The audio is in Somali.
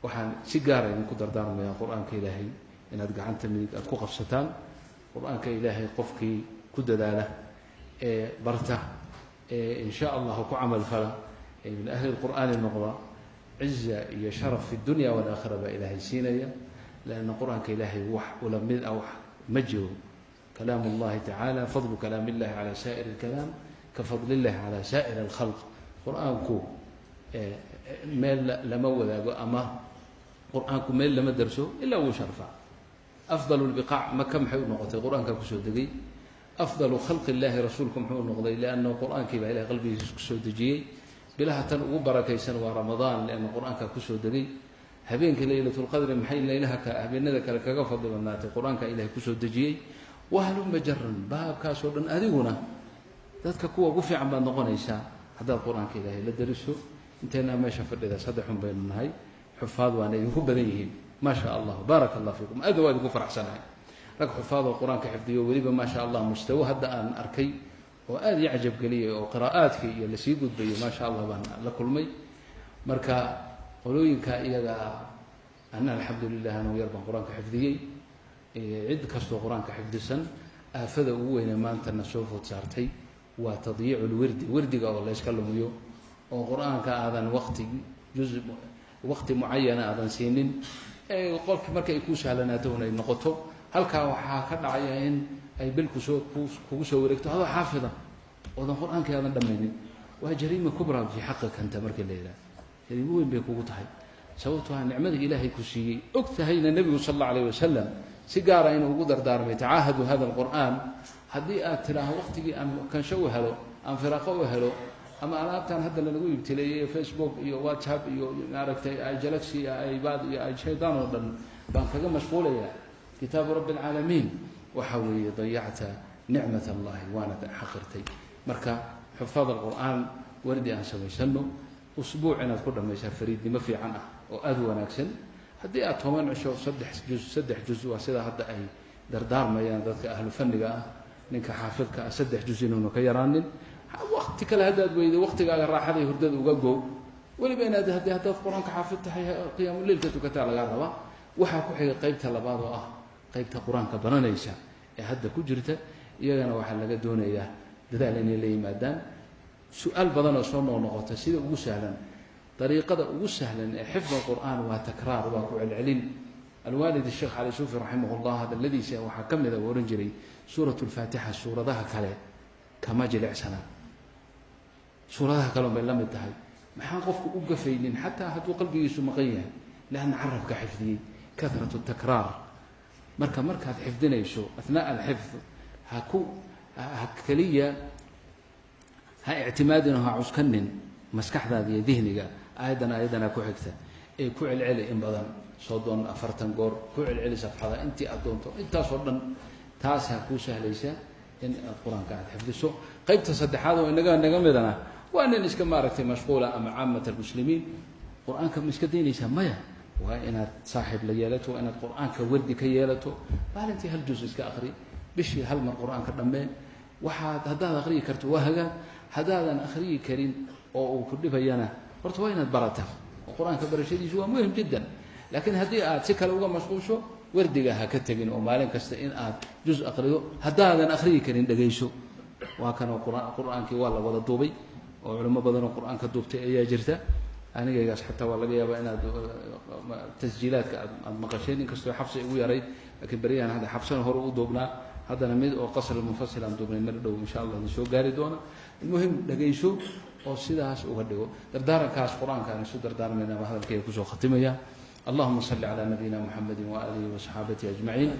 Waxaan si gaara idinku dardaarmayaa Qur-aanka Ilaahay inaad gacanta midig aad ku qabsataan. Qur-aanka Ilaahay qofkii ku dadaala ee barta ee in sha Allahu ku camal fala ee min ahli lqur'aani noqda, ciza iyo sharaf fi dunya walaakhira baa Ilaahay siinaya, lianna Qur-aanka Ilaahay wax ula mid ah wax ma jiro. Kalaam اllahi tacaala, fadlu kalaam illahi cala saa'ir اlkalaam ka fadli illahi cala saa'ir alkhalq. Qur-aanku meel lama wadaago ama Qur-aanku meel lama darso ilaa wuu sharfaa. Afdal lbiqaac Maka maxay u noqotay? Qur-aankaa kusoo degay. Afdalu khalqi illahi rasuulku muxuu noqday? Liannahu Qur-aankii baa Ilahay qalbigiisa kusoo dejiyey. Bilaha tan ugu barakaysan waa Ramadaan, lianna Qur-aankaa kusoo degay. Habeenka Laylatulqadri maxay laylaha habeenada kale kaga fadli badnaatay? Qur-aankaa Ilahay kusoo dejiyey. Wahluma jaran baabkaasoo dhan, adiguna dadka kuwa ugu fiican baad noqonaysaa haddaad Qur-aanka Ilaahay la dariso. Inteynaa meesha fadhida saddexun baynu nahay, xufaad waana idinku badan yihiin, maa sha Allah, baaraka Allah fiikum, aadna waa idinku faraxsanahay. Rag xufaadoo Qur-aanka xifdiyo weliba, maa sha Allah, mustawo hadda aan arkay oo aada ii cajabgeliyay oo qiraa'aadkii iyo lasii gudbayo, maa sha Allah, baan la kulmay. Marka qolooyinka iyaga, ana alxamdu lilah anugu yar baan Qur-aanka xifdiyey. Cid kastoo Qur-aanka xifdisan, aafada ugu weyne maantana soo food saartay waa tadyiicu lwirdi, wirdiga oo layska lumiyo oo Qur-aanka aadan waqti juz waqti mucayana aadan siinin. Qolki marka ay kuu sahlanaato un ay noqoto, halkaa waxaa ka dhacaya in ay bil kusoo kugu soo wareegto adoo xaafida oodan Qur-aankii aadan dhamaynin. Waa jariima kubra fii xaqika anta marka la yidhaha, jariimo weyn bay kugu tahay, sababtoo ah nicmada Ilaahay ku siiyey og tahayna Nebigu sal alla alayh wasalam si gaara inuu ugu dardaarmay tacaahadu hada alqur'aan. Haddii aad tidhaaho waqtigii aan kansho u helo, aan firaaqo u helo, ama alaabtan hadda lanagu ibtileeyey, Facebook iyo WhatsApp iyo maaragtay Galaxy iyo iPad iyo shaydaan oo dhan baan kaga mashquulayaa kitaabu rabbi alcaalamiin, waxa weeye dayacta nicmat Allahi waana xaqirtay. Marka xufaad alqur'aan, wardi aan samaysano, usbuuc inaad ku dhamaysaa fariidnimo fiican ah oo aada u wanaagsan. Haddii aad 10 cisho 3 juz, 3 juz waa sidaa hadda ay dardaarmayaan dadka ahlu fanniga ah, ninka xaafidka ah 3 juz inuuna ka yaraanin. Wakti kale haddaad weydo, waktigaaga raaxaday hurdada uga go. Weliba inaad haddaad Qur-aanka xaafid tahay qiyaamuleilka tukataa lagaa rabaa. Waxaa ku xiga qeybta labaad oo ah qeybta Qur-aanka baranaysa ee hadda ku jirta. Iyagana waxaa laga doonayaa dadaal inay la yimaadaan. Su-aal badan oo soo noqnoqota: sida ugu sahlan, dariiqada ugu sahlan ee xifd alqur'aan waa takraar, waa ku celcelin. Alwaalid Sheekh Cali Suufi raximah llah hadaladiisa waxaa ka mid a uu ohan jiray: Suurat lfaatixa suuradaha kale kama jilicsanaa, suuradaha kale bay la mid tahay. Maxaan qofku u gafaynin xataa hadduu qalbigiisu maqan yahay? Lianna carabka xifdiyey, kahratu takraar. Marka markaad xifdinayso, athnaa alxifd ha ku ha keliya ha ictimaadin oo ha cuskanin maskaxdaada iyo dihniga, aayaddan aayaddanaa ku xigta ee ku celceli in badan, 30, 40 goor ku celceli safxada intii aad doonto, intaasoo dhan taas ha kuu sahlaysa in aad Qur-aanka aad xifdiso. Qaybta saddexaad oo inaga naga midana waa nin iska maaragtay mashquula ama caamat almuslimiin. Qur-aanka ma iska daynaysaa? Maya, waa inaad saaxiib la yeelato, waa inaad Qur-aanka wardi ka yeelato. Maalintii hal juz iska akri, bishii hal mar Qur-aanka dhammee. Waxaad haddaad akhriyi karto waa hagaag. Haddaadan akhriyi karin oo uu ku dhibayana, horta waa inaad barata oo Qur-aanka barashadiisu waa muhim jiddan. Laakiin haddii aad si kale uga mashquusho, wardiga ha ka tegin oo maalin kasta in aad juz aqrido. Haddaadan akhriyi karin, dhegayso. Waa kanoo Qur-aankii waa la wada duubay oo culimo badan oo Qur-aanka duubtay ayaa jirta. Anigaygaas xataa waa laga yaabaa inaad tasjiilaadka aad maqasheen, inkastoo Xafsa igu yarayd, laakiin beryahan hadda Xafsana hore u duubnaa, haddana mid oo qasr munfasil aan duubnay mar dhow insha Allah idin soo gaari doona. Almuhim, dhegayso oo sidaas uga dhigo. Dardaarankaas Qur-aanka aan isu dardaarmayna baa hadalkayga kusoo khatimaya. Allahuma salli calaa nabiyina Muxamedi waaalihi wasaxaabatihi ajmaciin.